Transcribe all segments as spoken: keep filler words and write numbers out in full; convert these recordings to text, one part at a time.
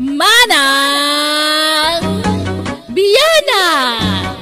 Manang Bianang!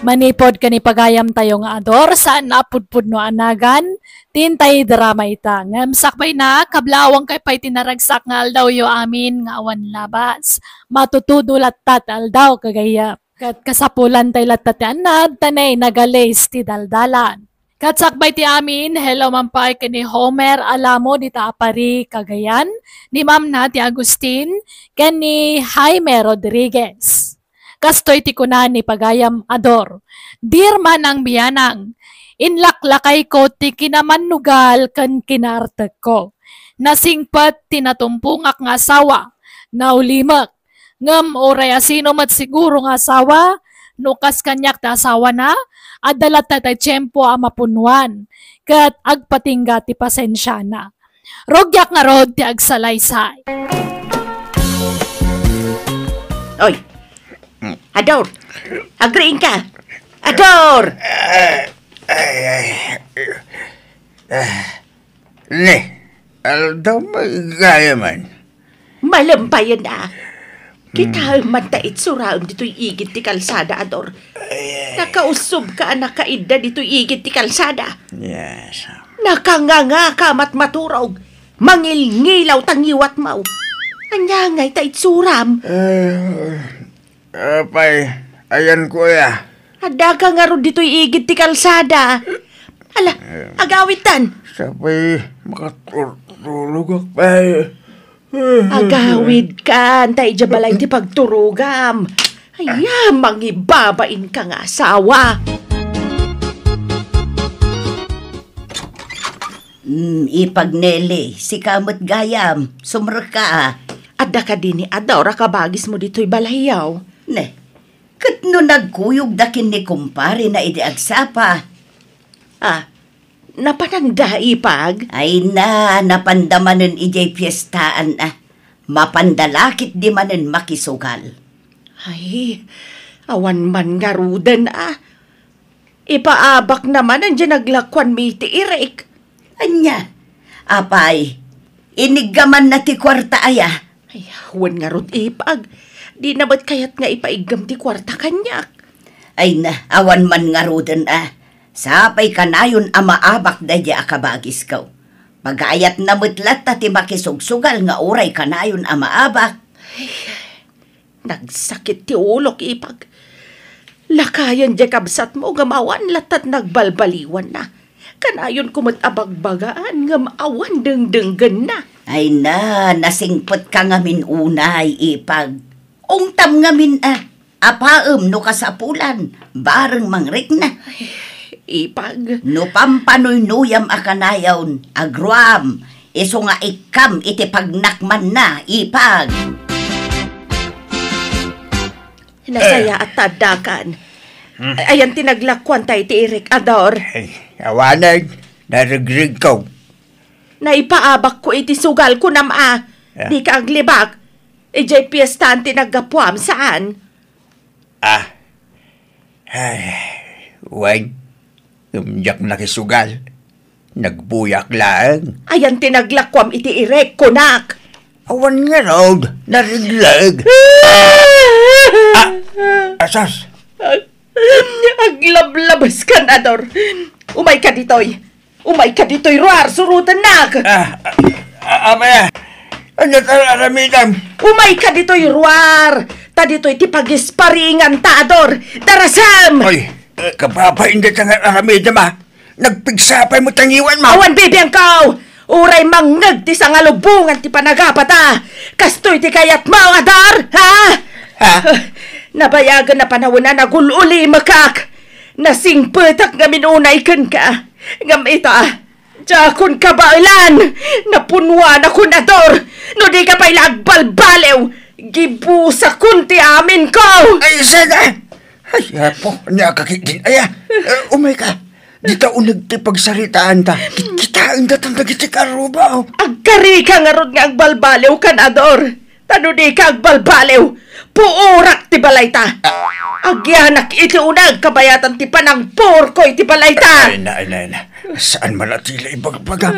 Manipod ken ni pagayamtayo nga Ador, saan a pudpudno a nagan, ti intay drama ita. Ngem sakbayna, kablaawankayo pay ti naragsak nga aldawyo amin nga awan labas. Matutudo latta ti aldaw, kagayam. Ket kasapulan tay latta ti annad, ta nay nagalis ti daldalan. Ket sakbay ti amin, hello man pay ken ni Homer Alamo dita a Pari, Cagayan, ni Mamna ti Agustin, ken ni Jaime Rodriguez. Kastoy ti kuna ni pagayam Ador, "Dear Manang Bianang, inlaklakayko ti kinamannugal ken kinaartekko. Nasingpet ti natumpongak nga asawa, naulimek. Ngem uray asino met siguro nga asawa, no kas kaniak ti asawana, adda latta ti tiempo a mapunnoan, ket agpatingga ti pasensiana. Rugiak ngarud ti agsalaysay." Oy, Ador! Agriingka! Ador! Ay, ay. Ah, ne, aldaw, maigayam man. Malem payen a. Kitaem man ta itsuraem ditoy igid ti kalsada, Ador. Ay, ay. Nakausubka a nakaidda ditoy igid ti kalsada. Yes. Nakangangaka met maturog. Mangilngilaw ta ngiwatmo. Ania ngay ta itsuram? Ay, apay, ayanko aya. Addaka ngarud ditoy igid ti kalsada. Ala, agawidtan. Sapay, makaturturogak pay. Agawidkan, ta idiay balay ti pagturogam. Aya, mangibabainka nga asawa. Mm, Ipag Nelly, sika met gayam, sumrekka a. Adda kadi ni Ador a kabagismo ditoy balayyo? Ne, ket no nagkuyogda ken ni kumparena idi agsapa? Ah, napananda, Ipag? Ay na, napanda manen idiay piestaan a. Mapanda la ketdi manen makisugal. Ay, awan man ngaruden a. Ipaabakna manen diay naglakuanmi iti irik. Ania? Apay, iniggamanna ti kuarta aya? Ay, wen ngarud, Ipag. Dina met kayat nga ipaiggam ti kuarta kaniak. Ay na, awan man ngaruden a. Sapay kanayon a maabak daydiay a kabagisko. Pagayatna met latta ti makisugsugal nga uray kanayon a maabak. Ay, nagsakit ti ulok, Ipag. Lakayen diay kabsatmo ngem awan latta ti nagbalbaliwanna. Kanayonko met a bagbagaan ngem awan dengdenggenna. Ay na, nasingpetka ngamin unay, Ipag. Ungtam ngamin a, apaem no kasapulan, bareng mangrikna. Ay, Ipag. No pampanuynuyam a kanayon, agruam, isu nga ikkam iti pagnakmanna, Ipag. Nasayaat ta addakan. Hmm. Ayan ti naglakuanta iti irik, Ador. Ay, awanen, naregregko. Naipaabakko iti sugal, kunam a. Ah. Dika aglibak. Idiay piestaan ti naggapuam, saan? Ah. Ay, wen, ngem diak nakisugal. Nagbuyak laeng. Ayan ti naglakuam iti irik, kunak. Awan ngarud, naregleg. Ah! Asas! Ag-, aglablabeskan, Ador. Umayka ditoy. Umayka ditoy ruar, surotennak. Ah, ah, ah, apay, ah. Ania ti aramidem? Umayka ditoy ruar. Ta ditoy ti pagisparinganta, Ador. Darasem! Oy, eh, kababain dayta nga aramidem, ah. Nagpigsa pay met ti ngiwatmo. Awan bibiangko! Uray mangngeg ti sangalubongan ti panagapata. Kastoy ti kayatmo, Ador, ha? Ha? Nabayagen a panawen a nagul-ulimekak. Nasingpetak ngamin unay kenka. Ngem ita, diakon kabaelan. Napunnoanakon, Ador. No dika pay la agbalbaliw, gibusakon ti aminko. Ay, saan? Ay, Apo, ania ka ketdin aya? Eh, umayka. Dita uneg ti pagsaritaanta. Kitkitaen datan dagiti karrubo. Agkarika ngarud nga agbalbaliwkan, Ador. Ta no dika agbalbaliw, puorak ti balayta. Agyanak iti uneg kabayatan ti panangpurko iti balayta. Ay na, ay na, ay na. Saan man a ti la ibagbaga?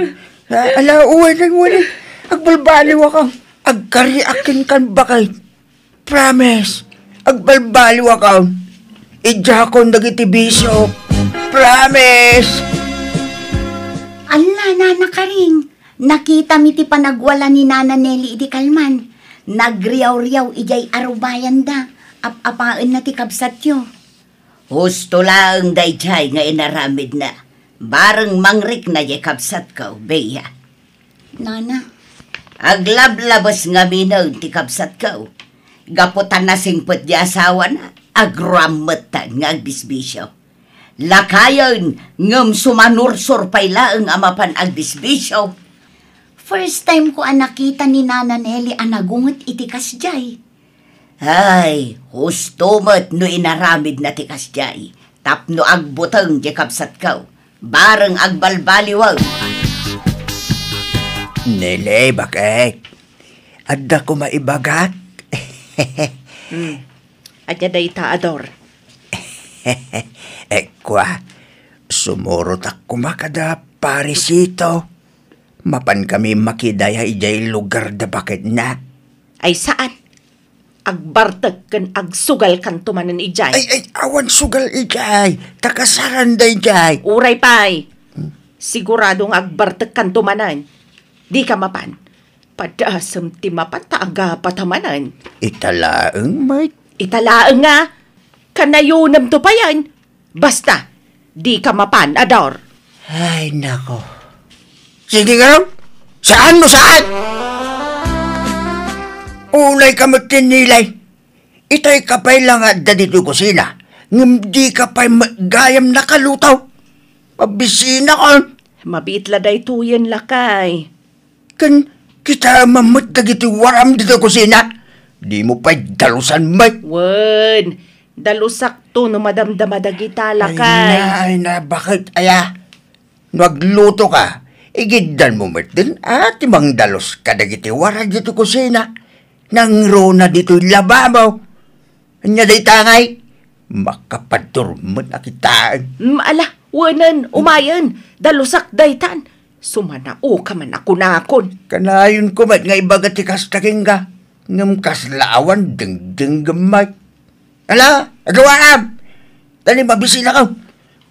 Ah, ala, uwanen, uwanen. Agbalbaliwakon. Agkariak kenka, baket. Promise. Agbalbaliwakon. Idiakon dagiti bisio. Promise. Alla, Nana Karing, nakitam iti panagwala ni Nana Nelly idi kalman. Nagriawriaw idiay arubayanda. Ap-apaenna ti kabsatyo. Husto laeng daydiay nga inaramidna. Bareng mangrikna diay kabsatko, Bea. Nana. Aglablabes ngaminen ti kabsatko. Gapu ta nasingpet ti asawana, agrammetta nga agbisbisio. Lakayen, ngem sumanursor pay laeng a mapan agbisbisio. First time ko a nakita ni Nana Nelly a nagunget iti kasdiay. Ay, husto met no inaramidna ti kasdiay, tapno agbuteng ti kabsatko, bareng agbalbaliwen. Nele, baket. Adda koma ibagak. Hmm. Ania dayta, Ador? Eh, kua, sumurotak koma kada Parisito. Mapan kami makidaya idiay lugar da baketna. Ay, saan? Agbartek ken agsugalkanto manen idiay. Ay, ay, awan sugal idiay. Ta kasaranda idiay. Uray pay. Sigurado nga agbartekkanto manen. Dika mapan. Padasem ti mapan ta agapata manen. Ita laeng, Mike. Ita laeng nga. Kanayonemto payen. Basta, dika mapan, Ador. Ay, nako. Sige nga, saan mo saan? Unay ka met tinilay. Itay ka pay la nga adda ditoy kusina, ngem dika pay met gayam nakaluto. Mabisina kon. Mabiit la daytoyen, lakay. Ken kitaem met dagiti waram ditoy kusina. Dimo pay dalusan met. Wen, dalusakto no madamdama dagita, lakay. Ay na, ay na, baket aya? No agluto ka, igiddan mo met den a ti mangdalus kadagiti waram ditoy kusina. Nangruna ditoy lababo. Ania dayta ngay? Makapadurmet a kitaen. Mm, ala, wenen, umayen. Dalusak daytan. Sumanao ka man a kunakon. Kanayonko met nga ibaga ti kasta kenka. Ngem kasla awan dengdengngem met. Ala, agawaam! Dali, mabisinakon.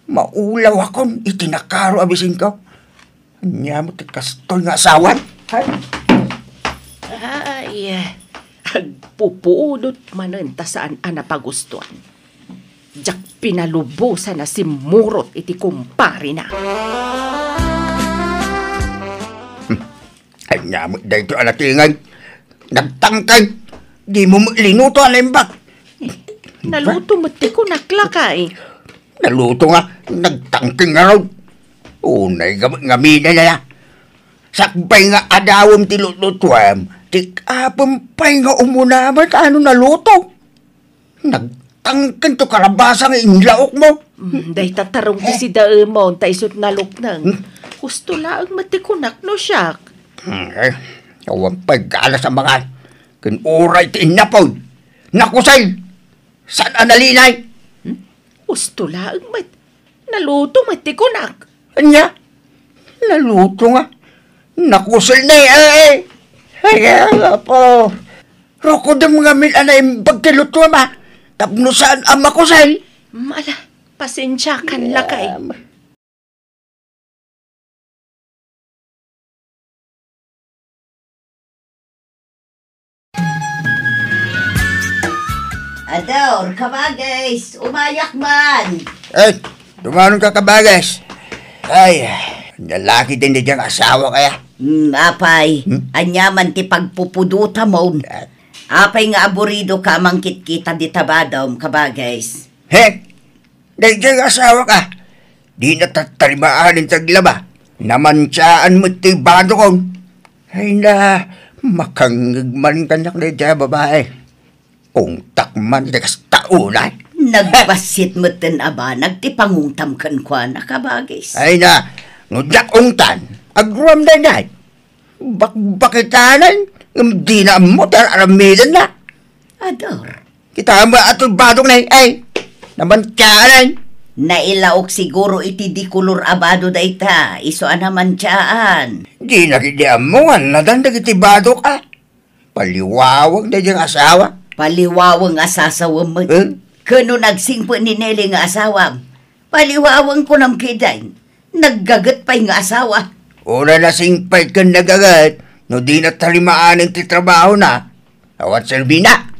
Maulawakon iti nakaro a bisinko. Ania met ti kastoy nga asawan? Ay. Ay, agpupudot manen ta saan a napagustuan. Diak pinalubosan a simmurot iti kumparena. Hmm. Ania met daytoy a natinged? Nagtangken. Dimo met linuto a naimbag. Naluto met ti kunak, lakay. Naluto nga, nagtangken ngarud. Unay nga, ngamin aya. Sakbay nga adawem ti lutlutuem, ti apem pay nga umuna met a no naluto. Nagtangken to karabasa nga inlaokmo. Mm, dayta tarong ti sidaemon, ta isut nalukneng. Hmm? Husto laeng met ti kunak no siak. Hmm, eh, awan pay galas a mangan. Ken uray ti innapod. Nakusel. Saan a nalinay? Hmm? Husto laeng met. Naluto met ti kunak. Ania? Naluto nga. Nakusel ni, eh, eh. Ay, apo. Rukodem ngamin a naimbag ti lutoem, a. Tapno saan a makusel. Mm, ala, pasensiakan, lakay. Em. Ador, kabagis, umayak man. Eh, dumanon ka, kabagis. Ay, nalaki din di diyang asawa kaya? Hmm, apay, hmm? Ania man ti pagpupudutamon? Ah. Apay nga aburido ka a mangkitkita dita badom, kabagis? He? Daydiay nga asawak, a, dina tattarimaan ti aglaba. Namantiaan met ti badokon. Ay na, makangngeg man kaniak daydiay a babai. Ungtak man ti kasta unay. Nagbassit metten a banag ti pangungtam kenkuana, kabagis. Ay na, no diak ungtan, agruam daydiay. Bakbakitanan, ngem dina ammo ti ar-aramidenna. Ador. Kitaem a ti badokna, ay, namantiaan. Nailaok siguro iti dikolor a bado dayta, isu a namantiaan. Dina ketdi ammo nga nadan dagiti badok, a. Paliwaweng daydiay nga asawa. Paliwaweng a sasawem met. Eh? Ken no nagsingpet ni Nelly nga asawam, paliwaweng kunam ketdin. Naggaget pay nga asawa. Uray nasingpet ken nagaget, no dina tarimaanen ti trabahona, awan serbina.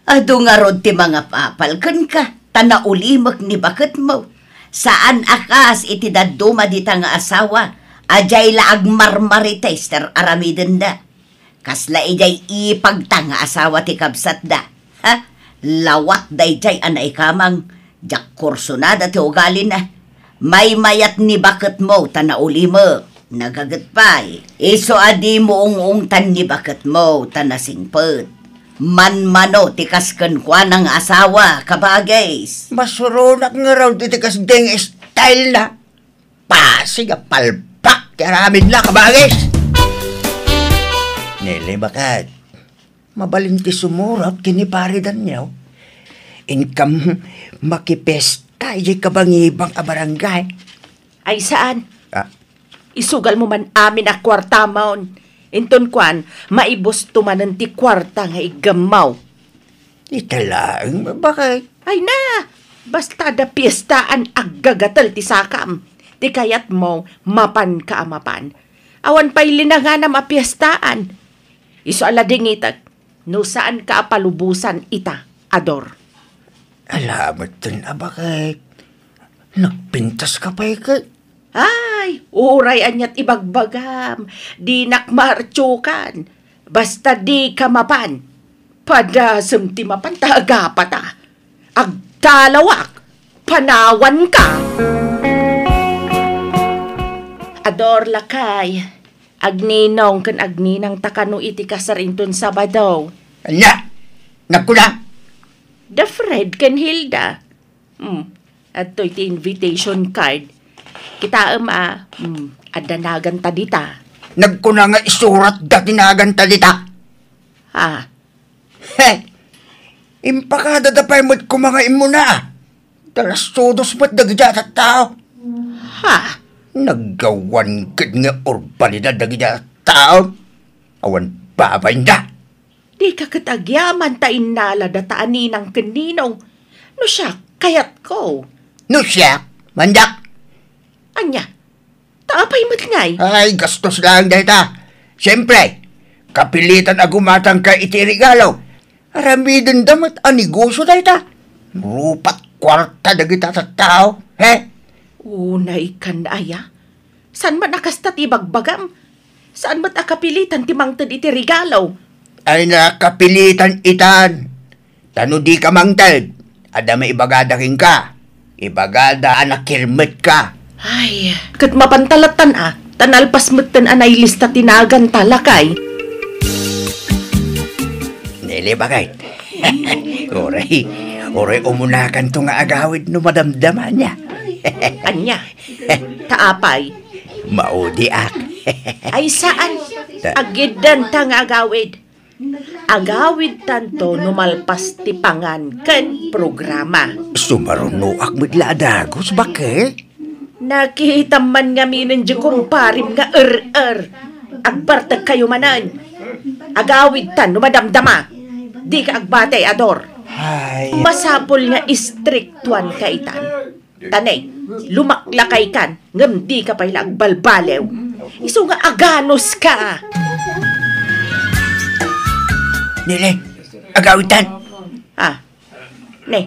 Adu ngarud ti mangapapal kenka, ta naulimek ni baketmo. Saan a kas iti dadduma dita nga asawa, a diay la agmarmarites ti ar-aramidenna. Kasla idiay ipagta nga asawa ti kabsatda. Ha? Lawat daydiay a naikamang, diak kursunada ti ugalina. Maymayat ni baketmo ta naulimek. Nagaget pay. Isu a dimo ung-ungtan ni baketmo ta nasingpet. Manmano ti kas kenkuana nga asawa, kabagis. Masuronak ngarud iti kasdiay nga style na. Pasig a palpak ti aramidna, kabagis! Nelly, baket, mabalin ti sumurot ken ni Pare Daniel. Inkam makipesta idiay kabangibang a barangay. Ay, saan? Ah. Isugalmo man amin a kuartamon. Inton kuan, maibusto manen ti kuarta nga iggammaw. Ita laeng, baket. Ay na! Basta adda piestaan, aggagatel ti sakam. Ti kayatmo, mapanka a mapan. Awan pay linanganam a piestaan. Isu a ladingitek, no saanka a palubosan ita, Ador. Ala metten a baket. Nagpintas ka pay ket. Ay, uray aniat ibagbagam, dinak maartiokan. Basta dika mapan. Padasem ti mapan ta agapata. Agtalawak, panawanka. Ador, lakay, agninong ken agninangta kano iti kasar inton Sabado. Ania? Nagkuna? Da Fred ken Hilda. Hmm. Adtoy ti invitation card. Kitaem a, hmm, adda naganta dita. Nagkuna nga isuratda ti naganta dita. Ha? He! Impakadada pay met koma nga immuna. Talasudos met dagiti a tattao. Ha? Naggawan ket nga urbanidad dagiti a tattao. Awan babainda. Dika ket agyaman ta innalada ta a ninang ken ninong. No siak, kayatko. No siak, mandak. Ania? Ta apay met ngay? Ay, gastos laeng dayta. Siempre, kapilitan a gumatangka iti regalo. Aramidenda met a negosio dayta. Rupat kuarta dagita tattao, he? Unay kan aya? Saan man a kasta ti ibagbagam? Saan met a kapilitan ti mangted iti regalo? Ay, nakapilitan itan. Ta no dika mangted, adda maibagada kenka. Ibagada a nakirmetka. Ay, ket mapanta lattan a, ta nalpas metten a nailista ti naganta, lakay. Nelly, baket. Uray, uray umunakanto nga agawid no madamdama ania. Ania? Ta apay? Maudiak. Ay, saan? Ta- Agiddenta nga agawid. Agawidtanto no malpas ti pangan ken programa. Sumarunoak met la a dagus, baket. Nakitam man ngaminen di kumparim nga er-er. Agbartekkayo manen. Agawidtan no madamdama. Dika agbati, Ador. Ay. Masapul nga istriktuanka itan. Ta ne, lumaklakaykan, ngem dika pay la agbalbaliw. Isu nga aganuska. Nelly, agawidtan. Ah, ne,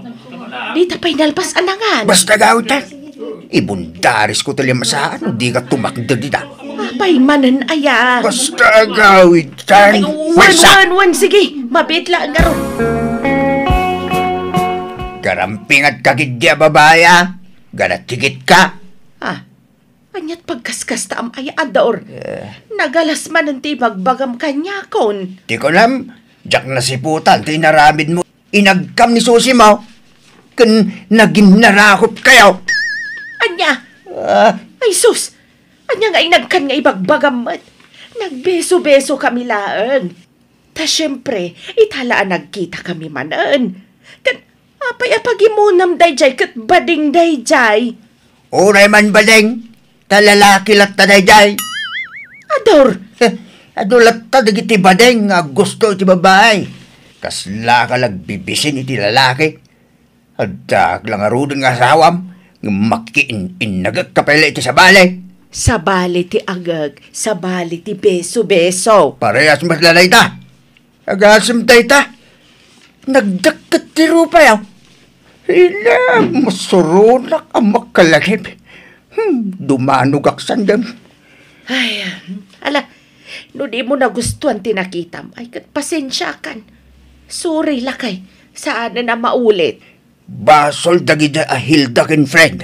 dita pay nalpas a nangan. Basta agawidtan. Ibundarisko ti limasaan, dika tumakder dita. Apay manen aya? Basta agawidtan. Ay, wen, wen, wen, sige. Mabiit laeng ngarud. Garampingatka ketdi a babai a. Ganatigit ka. Ah, aniat pagkaskastaam aya, Ador? Eh. Nagalas manen ti ibagbagam kaniakon. Ti kunam, diak nasiputan ti inaramidmo. Inagkam ni Susi mo, ken naginnarakop kayo. Ania? Ah. Ay, sus! Ania nga inagkan nga ibagbagam met? Nagbeso-beso kami laeng. Ta siempre, ita la a nagkita kami manen. Ken apay a pagimonam daydiay ket bading daydiay? Uray man bading, ta lalaki latta daydiay. Ador! Heh, Adu latta dagiti badeng nga aggusto iti babai. Kasla ka nagbibisin iti lalaki. Addaak la ngaruden nga asawam, ngem makiin-innagek ka pay la iti sabali. Sabali ti agek, sabali ti beso-beso. Parehas met la dayta. Agasem dayta. Nagdakket ti rupayo. Ila, masuronak a makalagip. Hmm, dumanogak sandem. Ay, ala, no di mo nagustuan ti nakitam, ay ket pasensiakan. Sorry, lakay. Saanen a maulit. Basol dagiti a Hilda ken Fred.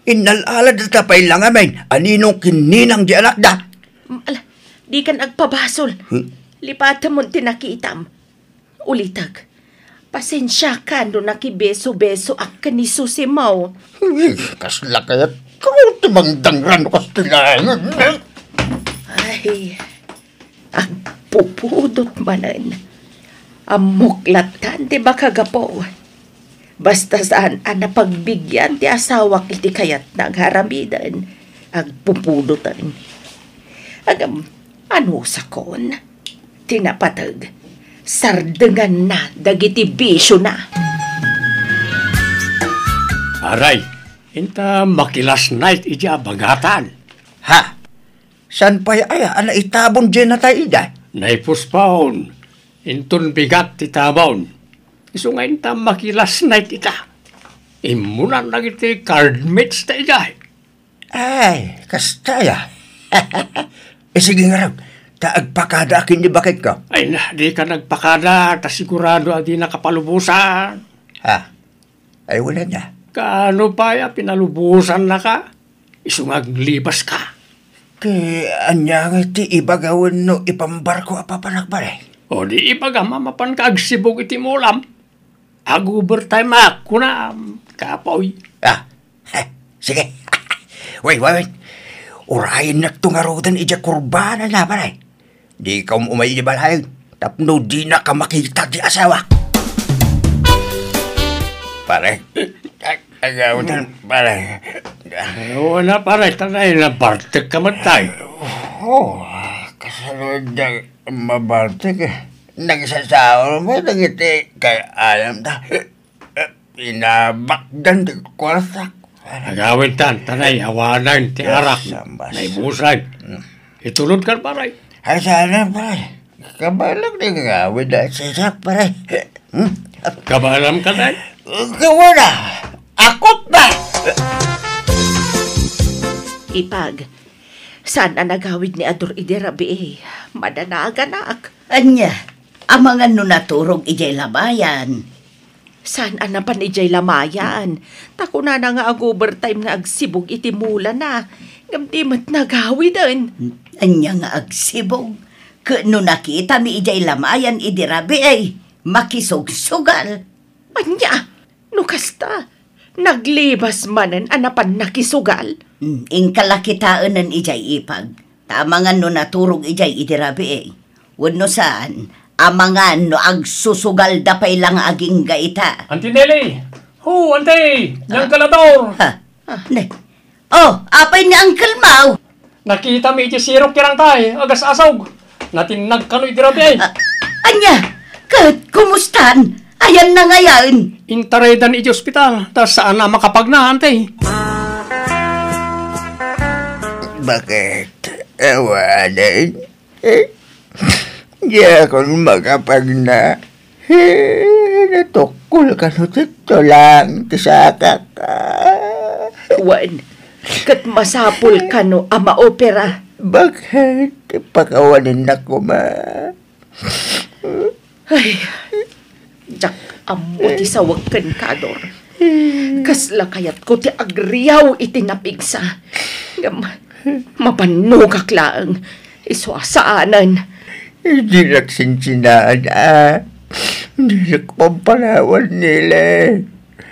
Innal-aladda ta pay la ngamin a ninong ken ninang di anakda. Mm, ala, dikan agpabasol. Hmm? Lipatemon ti nakitam. Ulitek, pasensiakan no nakibeso-besoak ken ni Susimo. Uy, kasla kayat ko ti mangdangran no kastilaen. Ay, agpupudot manen. Ammok lattan ti makagapu. Basta saan a napagbigian ti asawak iti kayatna nga aramiden, agpupudoten. Ngem, anusakon? Ti napateg, sardenganna dagiti bisiona. Aray, inta makilas night iti abagatan. Ha? Saan pay aya a naitabon diay natay ida? Naipuspon. Inton bigat ti tabon. Isu nga inta makilas night ita. Immunan dagiti card mates ta idiay. Ay, kasta aya. Eh, sige ngarud, ta agpakadaak ken ni baketko. Ay na, dika nagpakada, ta sigurado a dina kapalubosan. Ha? Ay, wala na. Kaano pay a pinalubosannaka? Isu nga aglibas ka. Ket ania nga ti ibagak wenno ipambarko a papanak, pare? O di ibagam a mapanka agsibog iti mulam. Ag-overtime ak, kunam, kapoy. Ah, eh, sige. Wait, wait, wait. Urayennakto ngaruden idiay kurbanana, pare. Dika um-umay idiay balay tapno dinaka makita ti asawak. Pare, ag-, agawdan, pare. Ay, wala, pare. Tanay, nabartek ka man tayo. Oh, kasano diay mabartek, eh? Nagsasaol mo dagiti kay alam ta. Eh, pinabakdan ti kwartak. Agawid tan, tanay, awanan ti arak. Naibusan. Mm. Itulod kan, pare. Ay, sana, pare. Kabalak di nga awid a sisak, pare. Hmm? Kabalam ka, tay? Kawana. Akot na. Ipag, saan a nagawid ni Ador idi rabii? Madanaganak. Ania, amangan no naturog idiay lamayan. Saan a napan idiay lamayan? Ta kunana nga ag-overtime nga agsibog iti mulana. Ngem di met nagawiden. Ania nga agsibog? Ket no nakitami idiay lamayan idi rabii, makisugsugal. Ania? No kasta, naglibas manen a napan nakisugal? Hmm, inka la kitaenen idiay ipag. Ta amangan no naturog idiay idi rabii. Wenno saan, amangan no agsusugalda pay la nga agingga ita. Auntie Nelly! Ho, Auntie! Diyan ka lator! Ha? Ne. Oh, apay ni Uncle Mau? Nakitami iti sirok kirang tay, agas-asog. Natinnag kano iti rabii. Ah, ania? Ket kumustan? Ayanna ngayen? Intaraydan iti ospital, ta saan a makapagna, Auntie. Bakit? Awanen? Eh, diakon makapagna. Eh, natukkol kano ti tulang ti sakak. Ah. Wen, ket masapul kano a maopera. Bakit? Pakawanennak koma. Ay, diak ammo ti sawek kenka, Ador. Kasla kayatko ti agriaw iti napigsa. Ngem, mabannogak laeng. Isu a saanen. Dinak sinsinaan a dinak pampanawan, Nele.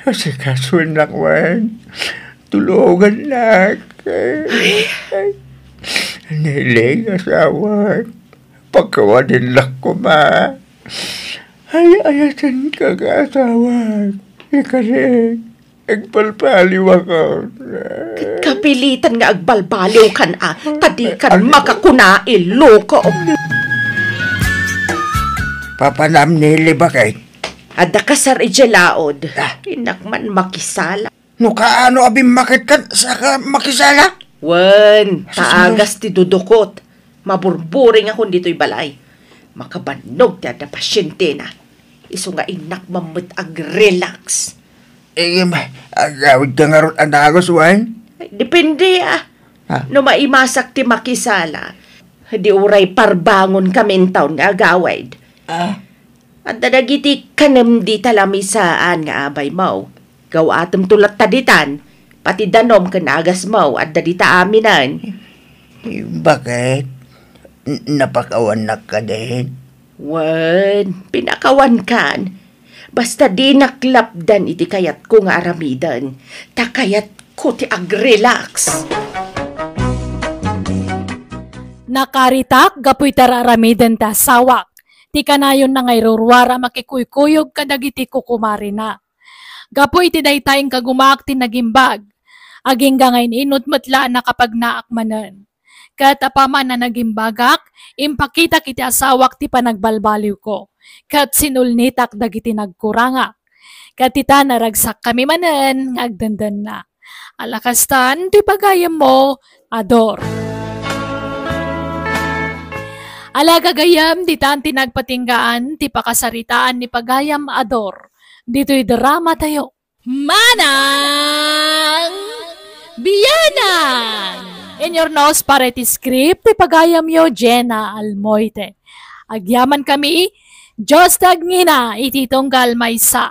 Asikasoennak man. Tulongannak. Ay. Nele, asawak. Pakawanennak koma. Ay-ayatenka nga asawak. Ikari. Agbalbaliwakon. Ket kapilitan nga agbalbaliwkan a, ta dikan makakuna, iloko. Papanam ni Libakay. Adda kasar idiay laod. Ah. Innak man makisala. No kaano a bimmaketkan, saka makisala? Wen, Sus, taagas ti dudukot. Maburburing akon ditoy balay. Makabannog ti adda pasientena. Isu nga innak man met ag-relax. Eh, agawid ka ngarud a dagus, wen? Ay, depende, ah. Ah. No maimasak ti makisala, di uray parbangon kami intawn nga agawid. Ah. Adda dagiti kanem dita lamisaan nga abaymo. Gaw-atemto latta ditan, pati danom ken agasmo, adda dita aminen. Baket? N-, napakawannak kadin? Wen, pinakawankan. Basta dinak lapdan iti kayatko nga aramiden, ta kayatko ti ag-relax. Nakaritak gapu iti ar-aramiden ti asawak. Ti kanayonna nga iruruar a makikuykuyog kadagiti kukumarina. Gapu iti dayta, inkagumaak ti nagimbag. Agingga nga in-inut met la a nakapagnaak manen. Ket apaman a nagimbagak, impakitak iti asawak ti panagbalbaliwko. Ket sinulnitak dagiti nagkurangak. Ket ita, naragsakkami manen nga agdendenna. Ala kastan ti pagayammo, Ador. Ala gagayyem, ditan ti nagpatinggaan ti pakasaritaan ni pagayam, Ador. Ditoy drama tayo. Manang Biyanan! In your nose, para iti script, ti pagayamyo, Jenna Almoite. Agyaman kami, Dios ti agngina iti tunggal maysa.